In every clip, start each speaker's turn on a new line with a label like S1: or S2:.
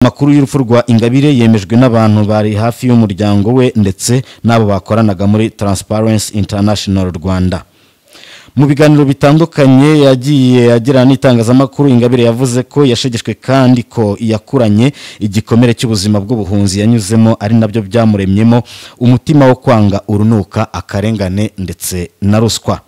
S1: Amakuru y'urupfu rwa Ingabire yemejwe n'abantu bari hafi y'umuryango we ndetse n'abo bakoranaga muri Transparency International Rwanda. Mu biganiro bitandukanye yagiye agirana n'itangazamakuru, Ingabire yavuze ko yashegeshwe kandi ko yakuranye igikomere cy'ubuzima bw'ubuhunzi yanyuzemo, ari nabyo byamuremyemo umutima wo kwanga urunuka akarengane ndetse na ruswa.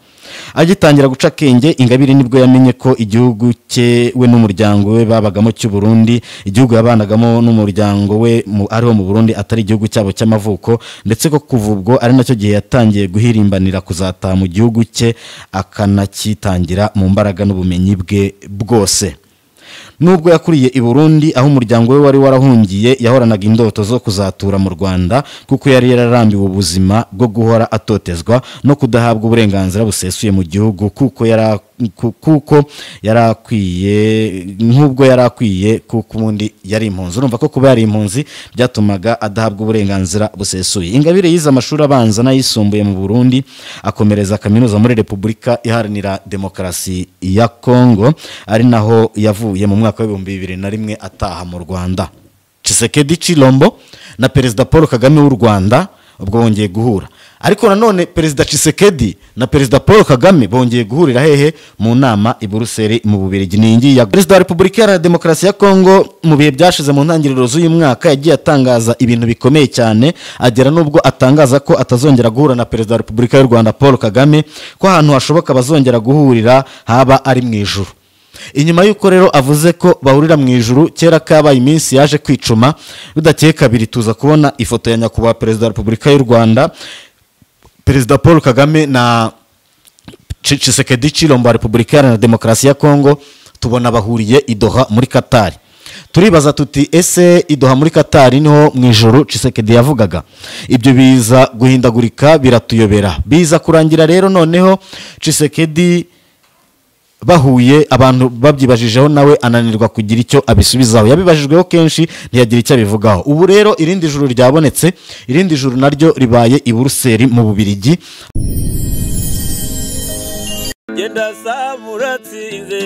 S1: Agitangira guca akenge, Ingabire nibwo yamenye ko igihugu cye we n'umuryango we babagamo cy'u Burundi, igihugu yabanagamo n'umuryango we ariho mu Burundi, atari igihugu cyabo cy'amavuko, ndetse ko kuva ubwo ari nacyo gihe yatangiye guhirimbanira kuzataha mu gihugu cye, akanakitangira mu mbaraga n'ubumenyi bwe bwose. Nubwo yakuriye i Burundi aho umuryango we wari warahungiye, yahoranaga indoto zo kuzatura mu Rwanda, kuko yari yararambiwe ubuzima bwo guhora atotezwa no kudahabwa uburenganzira busesuye mu gihugu, kuko yarakwiye nk'ubwo yarakwiye, kuko ubundi yari impunzi. Urumva ko kuba yari impunzi byatumaga adahabwa uburenganzira busesuye. Ingabire yize amashuri abanza n'ayisumbuye mu Burundi, akomereza kaminuza muri Repubulika Iharanira Demokarasi ya Kongo, ari naho yavuye mu mwaka w'ibihumbi 2001 ataha mu Rwanda. Tshisekedi Tshilombo na Perezida Paul Kagame w'u Rwanda ubwo bongeye guhura. Ariko nanone Perezida Tshisekedi na Perezida Paul Kagame bongeye guhurira hehe? Mu nama i Buruseli mu Bubiligi. Ni ngiyi ya Perezida wa Repubulika Iharanira Demokarasi ya Kongo mu bihe byashize mu ntangiriro z'uyu mwaka yagiye atangaza ibintu bikomeye cyane, agera nubwo atangaza ko atazongera guhura na Perezida wa Repubulika y'u Rwanda Paul Kagame, ko ahantu hashoboka bazongera guhurira haba ari mu ijuru. Inyuma y'uko rero avuze ko bahurira mu ijuru, kera kabaye iminsi yaje kwicuma, bidakeye kabiri tuza kubona ifoto ya nyakubahwa Perezida wa Repubulika y'u Rwanda Perezida Paul Kagame na Tshisekedi Tshilombo wa Repubulika Iharanira Demokarasi ya Kongo, tubona bahuriye i Doha muri Qatar. Turibaza tuti ese i Doha muri Qatar niho mu ijuru Tshisekedi yavugaga? Ibyo biza guhindagurika biratuyobera. Biza kurangira rero noneho Tshisekedi bahuye, abantu babyibajijeho nawe ananirwa kugira icyo abisubizaho. Yabibajijweho kenshi ntiyagira icyo abivugaho. Ubu rero irindi juru ryabonetse, irindi juru naryo ribaye i Buruseli mu Bubiligi.
S2: Genda samuratsinze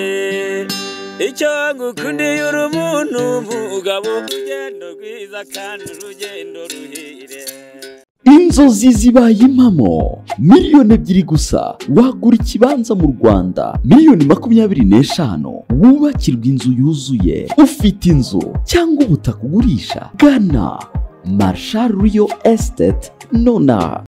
S2: icyo ngukundiye uri umuntu mugabo, urugendo rwiza kandi urugendo ruhire.
S3: Inzozi zibaye impamo, 2 miliyoni gusa wagura ikibanza mu Rwanda, miliyoni 25 wubakirwa inzu yuzuye. Ufite inzu cyangwa ubutaka ugurisha? Gana Marshal Real Estate nona.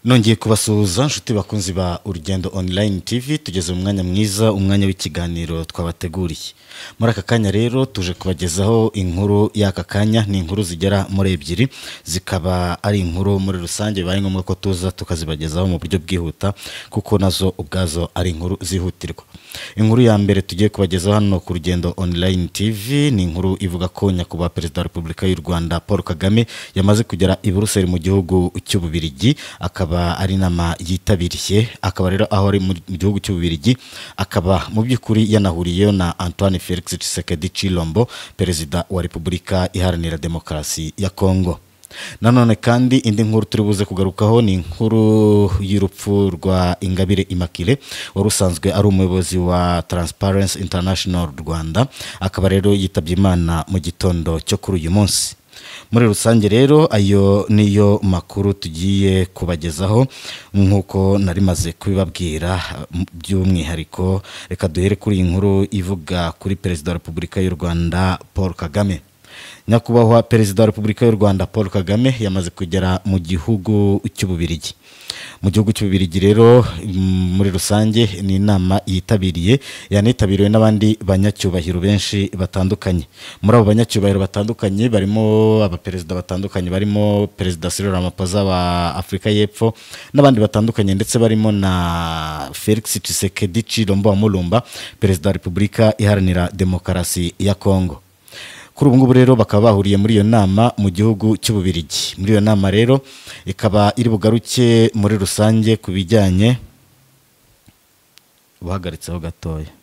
S1: Nongeye kubasuhuza nshuti bakunzi ba Urugendo Online TV, tugeze mu mwanya mwiza, umwanya w'ikiganiro twabateguriye. Muri aka kanya rero tuje kubagezaho inkuru y'aka kanya, ni inkuru zigera muri ebyiri, zikaba ari inkuru muri rusange bibaye ngombwa ko tuza tukazibagezaho mu buryo bwihuta, kuko nazo ubwazo ari inkuru zihutirwa. Inkuru ya mbere tugiye kubagezaho hano ku Rugendo Online TV ni inkuru ivuga ko nyakubahwa Perezida wa Repubulika y'u Rwanda Paul Kagame yamaze kugera i Buruseli mu gihugu cy'Ububirigi, akaba ari inama yitabiriye. Akaba rero aho ari mu gihugu cy'Ububirigi, akaba mu by'ukuri yanahuriyeyo na Antoine Felix Tshisekedi Tshilombo, Perezida wa Repubulika Iharanira Demokarasi ya Kongo. Nanone kandi indi nkuru turi buze kugarukaho ni inkuru y'urupfu rwa Ingabire Immaculée wari usanzwe ari umuyobozi wa Transparency International Rwanda, akaba rero yitabye Imana mu gitondo cyo kuri uyu munsi. Muri rusange rero ayo niyo makuru tugiye kubagezaho nk'uko nari maze kubibabwira. By'umwihariko reka duhere kuri iyi nkuru ivuga kuri Perezida wa Repubulika y'u Rwanda Paul Kagame. Nyakubahwa Perezida wa Repubulika y'u Rwanda Paul Kagame yamaze kugera mu gihugu cy'Ububirigi. Mu gihugu cy'Ububirigi rero muri rusange ni inama yitabiriye, yanitabiriwe n'abandi banyacyubahiro benshi batandukanye. Muri abo banyacyubahiro batandukanye barimo abaperezida batandukanye, barimo Perezida Cyril Ramaphosa wa Afurika y'Epfo n'abandi batandukanye, ndetse barimo na Felix Tshisekedi Tshilombo wa Mulumba, Perezida wa Repubulika Iharanira Demokarasi ya Kongo. Kuri ubu ngubu rero bakaba bahuriye muri iyo nama mu gihugu cy'Ububirigi. Muri iyo nama rero ikaba iri bugaruke muri rusange ku bijyanye, buhagaritseho gatoya.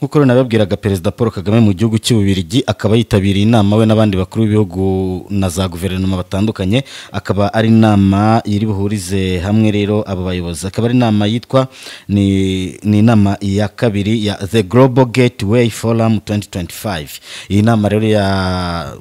S1: Nkuko nababwiraga, Perezida Paul Kagame mu gihugu cy'Ububirigi akaba yitabiriye inama we n'abandi bakuru b'ibihugu na za guverinoma batandukanye, akaba ari inama iri buhurize hamwe rero abo bayobozi, akaba ari inama yitwa ni inama ya kabiri ya The Global Gateway Forum 2025. Iyi nama rero ya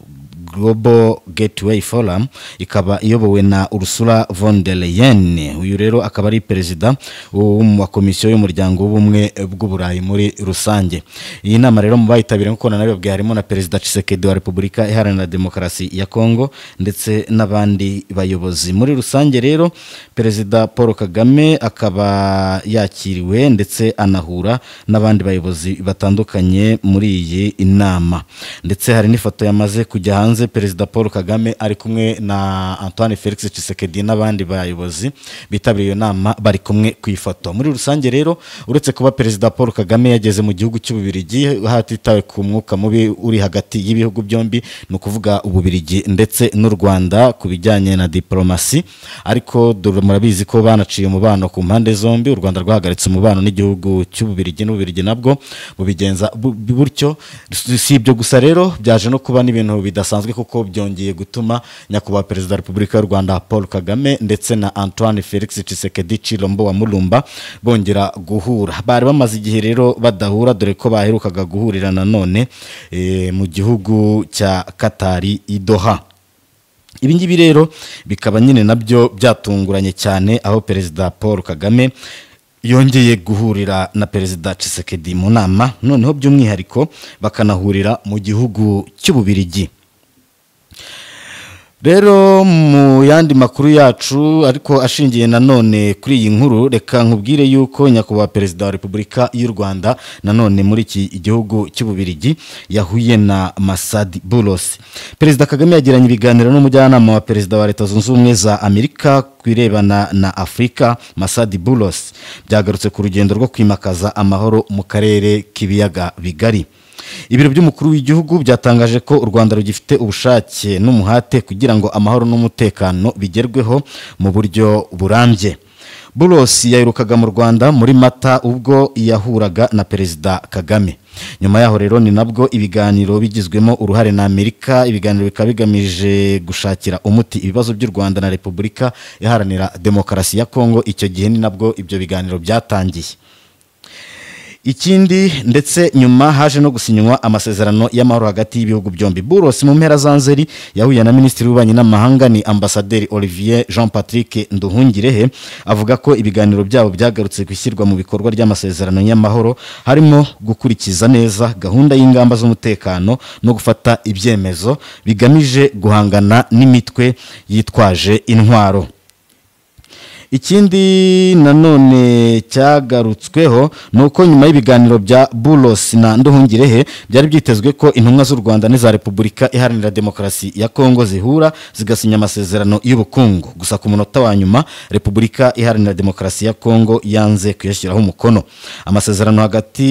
S1: Global Gateway Forum ikaba iyobowe na Ursula von der Leyen. Uyu rero akaba ari perezida wa komisiyo y'umuryango w'ubumwe bw'Uburayi muri rusange. Iyi nama rero mu bayitabiriye, nk'uko nanabibabwiye, harimo na Perezida Tshisekedi wa Repubulika Iharanira Demokarasi ya Kongo ndetse n'abandi bayobozi muri rusange. Rero Perezida Paul Kagame akaba yakiriwe ndetse anahura n'abandi bayobozi batandukanye muri iyi nama, ndetse hari n'ifoto yamaze kujya hanze, Perezida Paul Kagame ari kumwe na Antoine Felix Tshisekedi n'abandi bayobozi bitabiriye iyo nama, bari kumwe ku ifoto. Muri rusange rero, uretse kuba Perezida Paul Kagame yageze mu gihugu cy'Ububirigi hatitawe ku mwuka mubi uri hagati y'ibihugu byombi, ni ukuvuga Ububirigi ndetse n'u Rwanda ku bijyanye na diplomasi, ariko dore murabizi ko banaciye umubano ku mpande zombi. U Rwanda rwahagaritse umubano n'igihugu cy'Ububirigi, n'Ububirigi nabwo bubigenza butyo. Si ibyo gusa rero, byaje no kuba n'ibintu bidasanzwe, kuko byongeye gutuma Nyakubahwa Perezida wa Repubulika y'u Rwanda Paul Kagame ndetse na Antoine Felix Tshisekedi Tshilombo wa Mulumba bongera guhura. Bari bamaze igihe rero badahura, dore ko baherukaga guhurira nanone mu gihugu cya Katari i Doha. Ibi ngibi rero bikaba nyine nabyo byatunguranye cyane, aho Perezida Paul Kagame yongeye guhurira na Perezida Tshisekedi mu nama, noneho by'umwihariko bakanahurira mu gihugu cy'Ububirigi. Rero mu yandi makuru yacu, ariko ashingiye nanone kuri iyi nkuru, reka nkubwire yuko Nyakubahwa Perezida wa Repubulika y'u Rwanda nanone muri iki gihugu cy'Ububirigi yahuye na Masad Boulos. Perezida Kagame yagiranye ibiganiro n'umujyanama wa Perezida wa Leta Zunze Ubumwe za Amerika ku birebana na Afurika, Masad Boulos. Byagarutse ku rugendo rwo kwimakaza amahoro mu karere k'ibiyaga bigari. Ibiro by'umukuru w'igihugu byatangaje ko u Rwanda rugifite ubushake n'umuhate kugira ngo amahoro n'umutekano bigerweho mu buryo burambye. Boulos yaherukaga mu Rwanda muri Mata, ubwo yahuraga na Perezida Kagame. Nyuma yaho rero ni nabwo ibiganiro bigizwemo uruhare na Amerika, ibiganiro bikaba bigamije gushakira umuti ibibazo by'u Rwanda na Repubulika Iharanira Demokarasi ya Kongo. Icyo gihe ni nabwo ibyo biganiro byatangiye. Ikindi ndetse nyuma haje no gusinywa amasezerano y'amahoro hagati y'ibihugu byombi. Boulos mu mpera za Nzeri yahuye na Minisitiri w'Ububanyi n'Amahanga, ni Ambasaderi Olivier Jean Patrick Nduhungirehe, avuga ko ibiganiro byabo byagarutse ku ishyirwa mu bikorwa ry'amasezerano y'amahoro, harimo gukurikiza neza gahunda y'ingamba z'umutekano no gufata ibyemezo bigamije guhangana n'imitwe yitwaje intwaro. Ikindi nanone cyagarutsweho ni uko nyuma y'ibiganiro bya Boulos na Nduhungirehe, byari byitezwe ko intumwa z'u Rwanda n'iza Repubulika Iharanira Demokarasi ya Kongo zihura zigasinya amasezerano y'ubukungu. Gusa ku munota wa nyuma Repubulika Iharanira Demokarasi ya Kongo yanze kuyashyiraho umukono. Amasezerano hagati,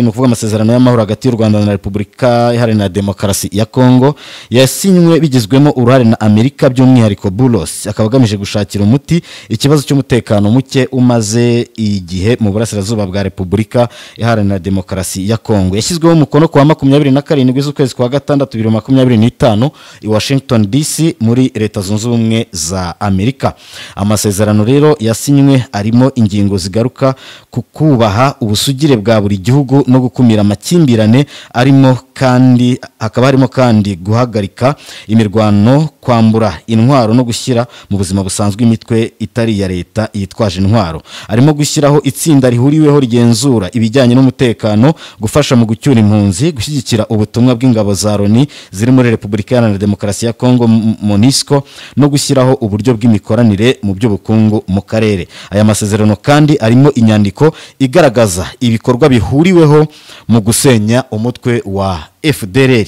S1: ni ukuvuga amasezerano y'amahoro hagati y'u Rwanda na Repubulika Iharanira Demokarasi ya Kongo, yasinywe bigizwemo uruhare na Amerika, by'umwihariko Boulos, akaba agamije gushakira umuti ikibazo cy'umutekano muke umaze igihe mu burasirazuba bwa Repubulika Iharanira Demokarasi ya Kongo. Yashyizweho umukono ku wa 27 z'ukwezi kwa gatandatu 2025 i Washington DC muri Leta Zunze Ubumwe za Amerika. Amasezerano rero yasinywe arimo ingingo zigaruka ku kubaha ubusugire bwa buri gihugu no gukumira amakimbirane, arimo kandi hakaba harimo kandi guhagarika imirwano, kwambura intwaro no gushyira mu buzima busanzwe imitwe itari iya leta yitwaje intwaro. Arimo gushyiraho itsinda rihuriweho rigenzura ibijyanye n'umutekano, gufasha mu gucyura impunzi, gushyigikira ubutumwa bw'ingabo za Loni ziri muri Repubulika Iharanira Demokarasi ya Kongo MONUSCO, no gushyiraho uburyo bw'imikoranire mu by'ubukungu mu karere. Aya masezerano kandi arimo inyandiko igaragaza ibikorwa bihuriweho mu gusenya umutwe wa FDLR.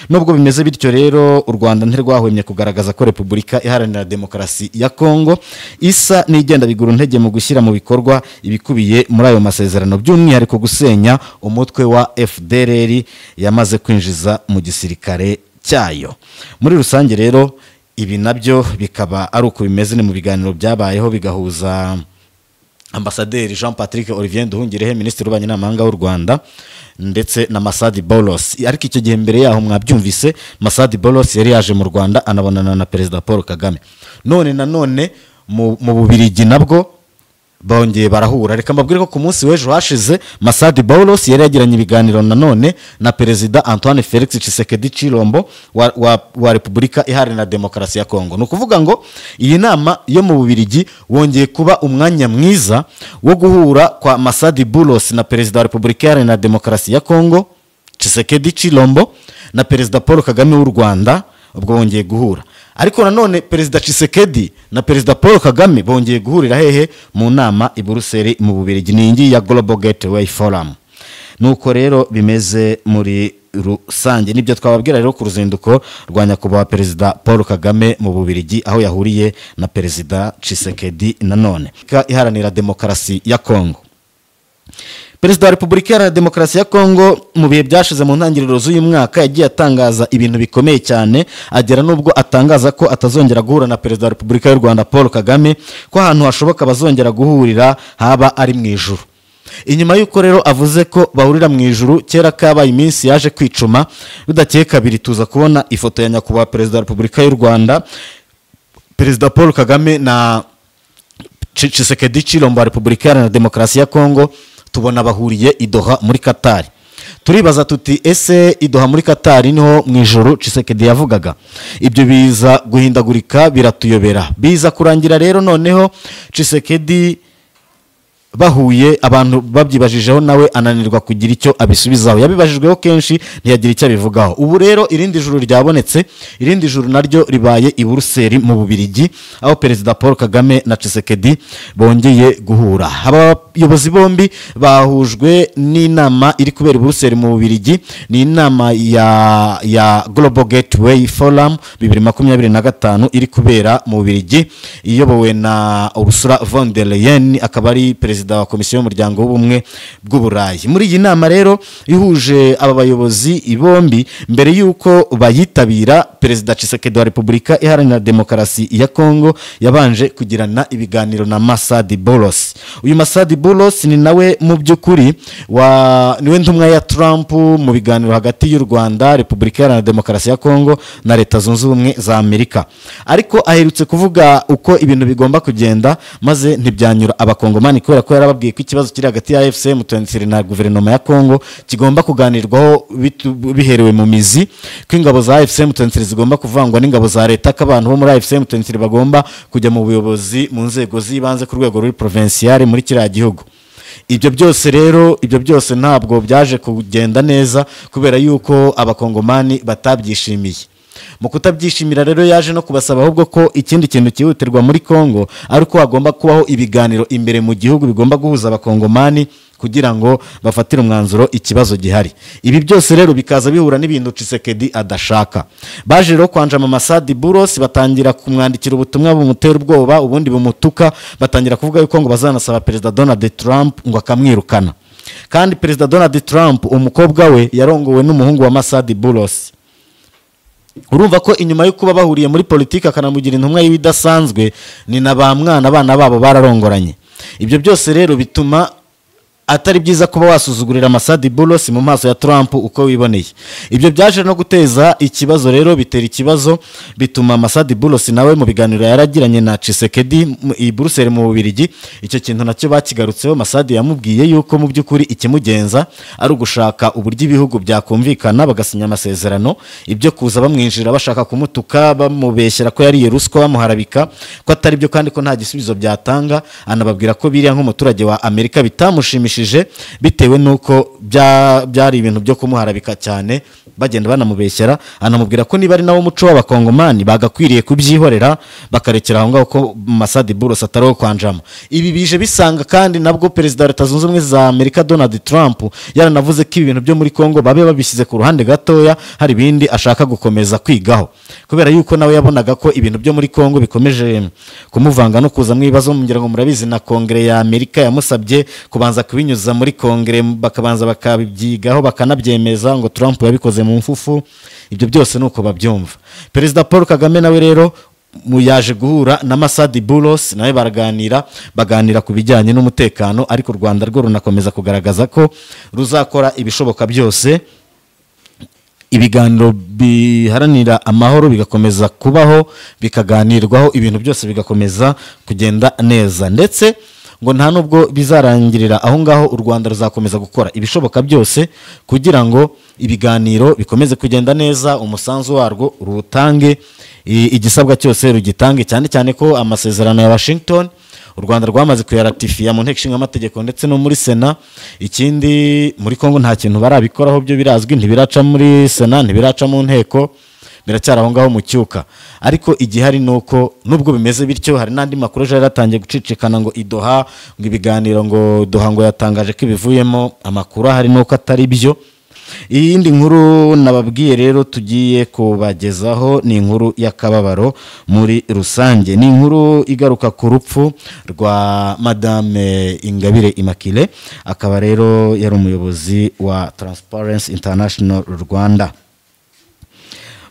S1: Nubwo bimeze bityo rero, u Rwanda ntirwahwemye kugaragaza ko Repubulika Iharanira Demokarasi ya Kongo isa n'igenda bigura intege mu gushyira mu bikorwa ibikubiye muri ayo masezerano, by'umwihariko gusenya umutwe wa FDLR yamaze kwinjiza mu gisirikare cyayo. Muri rusange rero ibi nabyo bikaba ari uko bimeze. Ni mu biganiro byabayeho bigahuza Ambasaderi Jean Patrick Olivier Nduhungirehe, Minisitiri w'Ububanyi n'Amahanga w'u Rwanda, ndetse na Masadi Bolos. Ariko icyo gihe mbere yaho mwabyumvise, Masadi Bolos yari yaje mu Rwanda anabonana na Perezida Paul Kagame. None nanone mu Bubiligi nabwo bongeye barahura. Reka mbabwire ko ku munsi w'ejo hashize Masadi Bolos yari yagiranye ibiganiro nanone na Perezida Antoine Felix Tshisekedi Tshilombo wa Repubulika Iharanira Demokarasi ya Kongo. Ni ukuvuga ngo iyi nama yo mu Bubiligi wongeye kuba umwanya mwiza wo guhura kwa Masadi Bolos na Perezida wa Repubulika Iharanira Demokarasi ya Kongo Tshisekedi Tshilombo na Perezida Paul Kagame w'u Rwanda, ubwo bongeye guhura. Ariko nanone Perezida Tshisekedi na Perezida Paul Kagame bongeye guhurira hehe? Mu nama i Buruseli mu Bubiligi, ni iyi ya Global Gateway Forum. Nuko rero bimeze muri rusange, nibyo twababwira rero ku ruzinduko rwa Nyakubahwa Perezida Paul Kagame mu Bubiligi, aho yahuriye na Perezida Tshisekedi nanone. Iharanira Demokarasi ya Kongo. Perezida wa Repubulika Iharanira Demokarasi ya Kongo mu bihe byashize mu ntangiriro z'uyu mwaka yagiye atangaza ibintu bikomeye cyane, agera n'ubwo atangaza ko atazongera guhura na Perezida wa Repubulika y'u Rwanda Paul Kagame, ko ahantu hashoboka bazongera guhurira haba ari mu ijuru. Inyuma y'uko rero avuze ko bahurira mu ijuru, kera kabaye iminsi yaje kwicuma, bidakeye kabiri tuza kubona ifoto ya Nyakubahwa Perezida wa Repubulika y'u Rwanda Perezida Paul Kagame na Tshisekedi Tshilombo wa Repubulika Iharanira Demokarasi ya Kongo, tubona bahuriye i Doha muri Qatar. Turibaza tuti ese i Doha muri Qatar niho mu ijuru Tshisekedi yavugaga? Ibyo biza guhindagurika biratuyobera. Biza kurangira rero noneho Tshisekedi bahuye, abantu babyibajijeho nawe ananirwa kugira icyo abisubizaho. Yabibajijweho kenshi ntiyagira icyo abivugaho. Ubu rero irindi juru ryabonetse, irindi juru naryo ribaye i Buruseli mu Bubiligi, aho Perezida Paul Kagame na Tshisekedi bongeye guhura. Abayobozi bombi bahujwe n'inama iri kubera i Buruseli mu Bubiligi, ni inama ya Global Gateway Forum 2025 iri kubera mu Bubiligi, iyobowe na Ursula von der Leyen, akaba ari perezida wa Komisiyo y'Umuryango w'Ubumwe bw'Uburayi. Muri iyi nama rero ihuje aba bayobozi bombi, mbere y'uko bayitabira Perezida Tshisekedi wa Repubulika Iharanira Demokarasi ya Kongo yabanje kugirana ibiganiro na Masadi Bolos. Uyu Masadi Bolos ni nawe mu by'ukuri niwe ntumwa ya Trump mu biganiro hagati y'u Rwanda, Repubulika Iharanira Demokarasi ya Kongo na Leta Zunze Ubumwe za Amerika. Ariko aherutse kuvuga uko ibintu bigomba kugenda, maze ntibyanyura abakongomani kubera ko yarababwiye ko ikibazo kiri hagati ya AFC M23 na guverinoma ya Kongo kigomba kuganirwaho biherewe mu mizi, ko ingabo za AFC M23 zigomba kuvangwa n'ingabo za leta, ko abantu bo muri AFC M23 bagomba kujya mu buyobozi mu nzego z'ibanze ku rwego ruri provincial muri kiriya gihugu. Ibyo byose rero, ibyo byose ntabwo byaje kugenda neza kubera yuko abakongomani batabyishimiye. Mu kutabyishimira rero yaje no kubasaba ahubwo ko ikindi kintu cyihutirwa muri Kongo ari uko hagomba kubaho ibiganiro imbere mu gihugu bigomba guhuza abakongomani kugira ngo bafatire umwanzuro ikibazo gihari. Ibi byose rero bikaza bihura n'ibintu Tshisekedi adashaka. Baje rero kwanjama Masadi Bolos, batangira kumwandikira ubutumwa bumutera ubwoba, ubundi bumutuka, batangira kuvuga yuko ngo bazanasaba Perezida Donald Trump ngo akamwirukana. Kandi Perezida Donald Trump umukobwa we yarongowe n'umuhungu wa Masadi Bolos. Urumva ko inyuma yo kuba bahuriye muri politiki akanamugira intumwa y'ibidasanzwe, ni na ba mwana abana babo bararongoranye. Ibyo byose rero bituma atari byiza kuba wasuzugurira Masadi Bolos mu maso ya Trump uko wiboneye. Ibyo byaje no guteza ikibazo rero, bitera ikibazo, bituma Masadi Bolos nawe mu biganiro yaragiranye na Tshisekedi i Brussels mu Bubiligi, icyo kintu nacyo bakigarutseho. Masadi yamubwiye yuko mu by'ukuri ikimugenza ari ugushaka uburyo ibihugu byakumvikana bagasinya amasezerano, ibyo kuza bamwinjira bashaka kumutuka bamubeshyera ko yariye ruswa bamuharabika ko atari byo kandi ko nta gisubizo byatanga. Anababwira ko biriya nk'umuturage wa Amerika bitamushimishije bitewe nuko byari ibintu byo kumuharabika cyane, bagenda banamubeshyera. Anamubwira ko niba ari nawo muco w'abakongomani bagakwiriye kubyihorera bakarekera aho ngaho, ko Masadi Bolos atari wo kwanjama. Ibi bije bisanga kandi nabwo Perezida wa Leta Zunze Ubumwe za Amerika Donald Trump yaranavuze ko ibi bintu byo muri Kongo babe babishyize ku ruhande gatoya, hari ibindi ashaka gukomeza kwigaho, kubera yuko nawe yabonaga ko ibintu byo muri Kongo bikomeje kumuvanga no kuzamo ibibazo. Ngira ngo murabizi na Kongere ya Amerika yamusabye kubanza kubinyuza muri Kongere, bakabanza bakabyigaho bakanabyemeza, ngo Trump yabikoze mu mfufu. Ibyo byose nuko babyumva. Perezida Paul Kagame nawe rero Yaje guhura na Masadi Boulos, nawe baraganira, baganira ku bijyanye n'umutekano, ariko u Rwanda rwo runakomeza kugaragaza ko ruzakora ibishoboka byose ibiganiro biharanira amahoro bigakomeza kubaho, bikaganirwaho, ibintu byose bigakomeza kugenda neza. Ndetse ngo nta nubwo bizarangirira aho ngaho, u Rwanda ruzakomeza gukora ibishoboka byose kugira ngo ibiganiro bikomeze kugenda neza, umusanzu warwo ruwutange, igisabwa cyose rugitange, cyane cyane ko amasezerano ya Washington u Rwanda rwamaze kuyaratifiya mu nteko ishinga amategeko ndetse no muri Sena. Ikindi, muri Kongo nta kintu barabikoraho, byo birazwi, ntibiraca muri Sena, ntibiraca mu nteko, biracyari aho ngaho mu cyuka. Ariko igihari ni uko nubwo bimeze bityo, hari n'andi makuru ejo yaratangiye gucicikana ngo i Doha, ngo ibiganiro, ngo Doha ngo yatangaje ko ibivuyemo. Amakuru ahari ni uko atari byo. Iyindi nkuru nababwiye rero tugiye kubagezaho ni inkuru y'akababaro muri rusange, ni inkuru igaruka ku rupfu rwa Madame Ingabire Immaculée, akaba rero yari umuyobozi wa Transparency International Rwanda.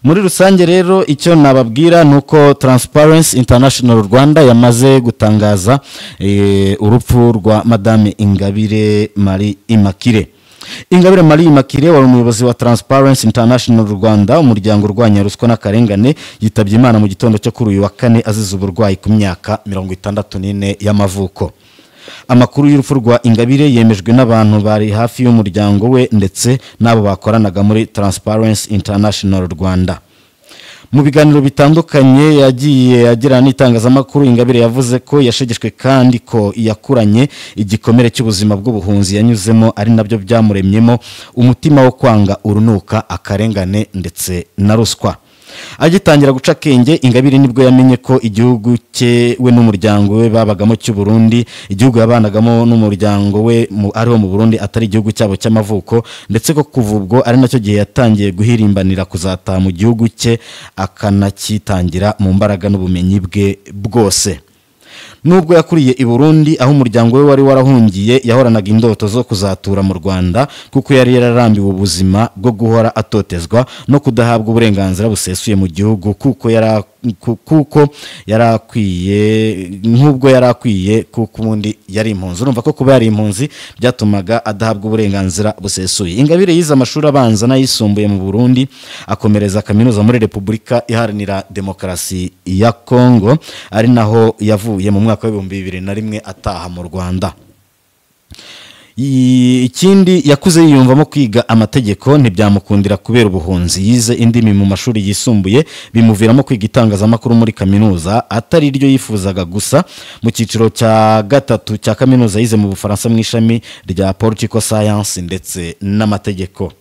S1: Muri rusange rero, icyo nababwira ni uko Transparency International Rwanda yamaze gutangaza urupfu rwa Madame Ingabire Marie Immaculée. Ingabire Marie Immaculée wari umuyobozi wa Transparency International Rwanda, umuryango urwanya ruswa n'akarengane, yitabye Imana mu gitondo cyo kuri uyu wa kane azize uburwayi ku myaka 64 y'amavuko. Amakuru y'urupfu rwa Ingabire yemejwe n'abantu bari hafi y'umuryango we ndetse n'abo bakoranaga muri Transparency International Rwanda. Mu biganiro bitandukanye yagiye agirana n'itangazamakuru, Ingabire yavuze ko yashegeshwe kandi ko yakuranye igikomere cy'ubuzima bw'ubuhunzi yanyuzemo, ari nabyo byamuremyemo umutima wo kwanga urunuka akarengane ndetse na ruswa. Agitangira guca akenge, Ingabire nibwo yamenye ko igihugu cye we n'umuryango we babagamo cy'u Burundi, igihugu yabanagamo n'umuryango we ariho mu Burundi, atari igihugu cyabo cy'amavuko, ndetse ko kuva ubwo ari nacyo gihe yatangiye guhirimbanira kuzataha mu gihugu cye, akanakitangira mu mbaraga n'ubumenyi bwe bwose. Nubwo yakuriye i Burundi aho umuryango we wari warahungiye, yahoranaga indoto zo kuzatura mu Rwanda, kuko yari yararambiwe ubuzima bwo guhora atotezwa no kudahabwa uburenganzira busesuye mu gihugu, kuko yari akwiye, nk'ubwo yari akwiye, kuko ubundi yari impunzi. Urumva ko kuba yari impunzi byatumaga adahabwa uburenganzira busesuye. Ingabire yize amashuri abanza n'ayisumbuye mu Burundi, akomereza kaminuza muri Repubulika Iharanira Demokarasi ya Kongo, ari naho yavuye mu mwaka w'2001 ataha mu Rwanda. Ikindi, yakuze yiyumvamo kwiga amategeko, ntibyamukundira kubera ubuhunzi. Yize indimi mu mashuri yisumbuye, bimuviramo kwiga itangazamakuru muri kaminuza atari ryo yifuzaga. Gusa mu cyiciro cya gatatu cya kaminuza yize mu Bufaransa mu ishami rya political science ndetse n'amategeko.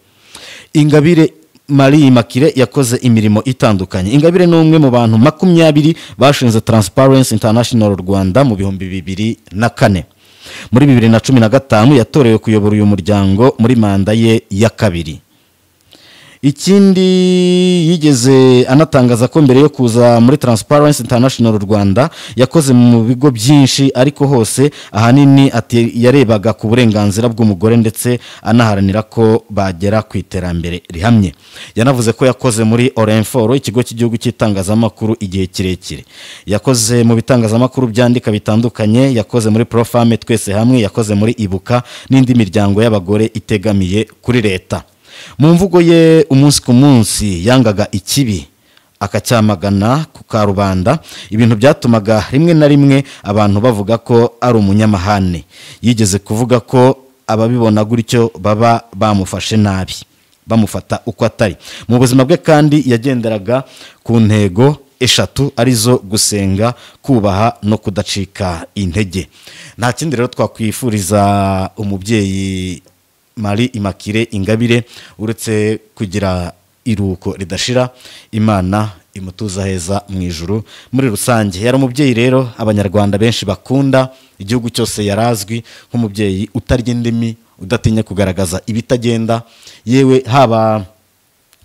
S1: Ingabire Marie Immaculée yakoze imirimo itandukanye. Ingabire ni umwe mu bantu 20 bashinze Transparency International Rwanda mu 2004. Muri 2015 yatorewe kuyobora uyu muryango muri manda ye ya kabiri. Ikindi, yigeze anatangaza ko mbere yo kuza muri Transparency International Rwanda yakoze mu bigo byinshi, ariko hose ahanini ati yarebaga ku burenganzira bw'umugore ndetse anaharanira ko bagera ku iterambere rihamye. Yanavuze ko yakoze muri Orinfor, ikigo cy'igihugu cy'itangazamakuru, igihe kirekire. Yakoze mu bitangazamakuru byandika bitandukanye, yakoze muri Pro-Femmes Twese Hamwe, yakoze muri Ibuka n'indi miryango y'abagore itegamiye kuri leta. Mu mvugo ye, umunsi ku munsi yangaga ikibi akacyamagana ku karubanda, ibintu byatumaga rimwe na rimwe abantu bavuga ko ari umunyamahane. Yigeze kuvuga ko ababibona gutyo baba bamufashe nabi, bamufata uko atari. Mu buzima bwe kandi yagenderaga ku ntego eshatu, arizo gusenga, kubaha no kudacika intege. Nta kindi rero twakwifuriza umubyeyi Marie Immaculée Ingabire uretse kugira iruhuko ridashira, Imana imutuza heza mu ijuru. Muri rusange yari umubyeyi rero Abanyarwanda benshi bakunda, igihugu cyose yarazwi nk'umubyeyi utarya indimi, udatinya kugaragaza ibitagenda, yewe haba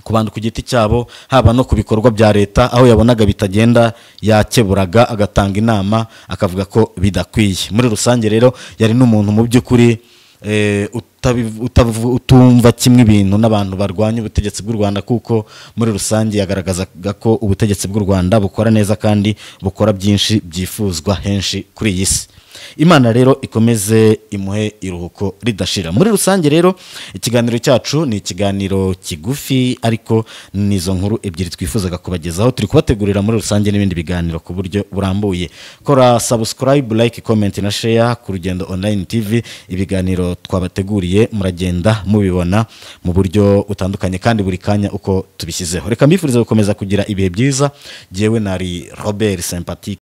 S1: ku bantu ku giti cyabo, haba no ku bikorwa bya leta. Aho yabonaga bitagenda yakeburaga, agatanga inama, akavuga ko bidakwiye. Muri rusange rero yari n'umuntu mu by'ukuri utumva kimwe ibintu n'abantu barwanya ubutegetsi bw'u Rwanda, kuko muri rusange yagaragazaga ko ubutegetsi bw'u Rwanda bukora neza kandi bukora byinshi byifuzwa henshi kuri iyi si. Imana rero ikomeze imuhe iruhuko ridashira. Muri rusange rero ikiganiro cyacu ni ikiganiro kigufi, ariko nizo nkuru ebyiri twifuzaga kubagezaho. Turi kubategurira muri rusange n'ibindi biganiro ku buryo burambuye. Kora subscribe, like, comment na share ku Rugendo Online TV. Ibiganiro twabateguriye muragenda mubibona mu buryo butandukanye kandi buri kanya uko tubishyizeho. Reka mbifurize gukomeza kugira ibihe byiza. Jyewe nari Robert Sympatique.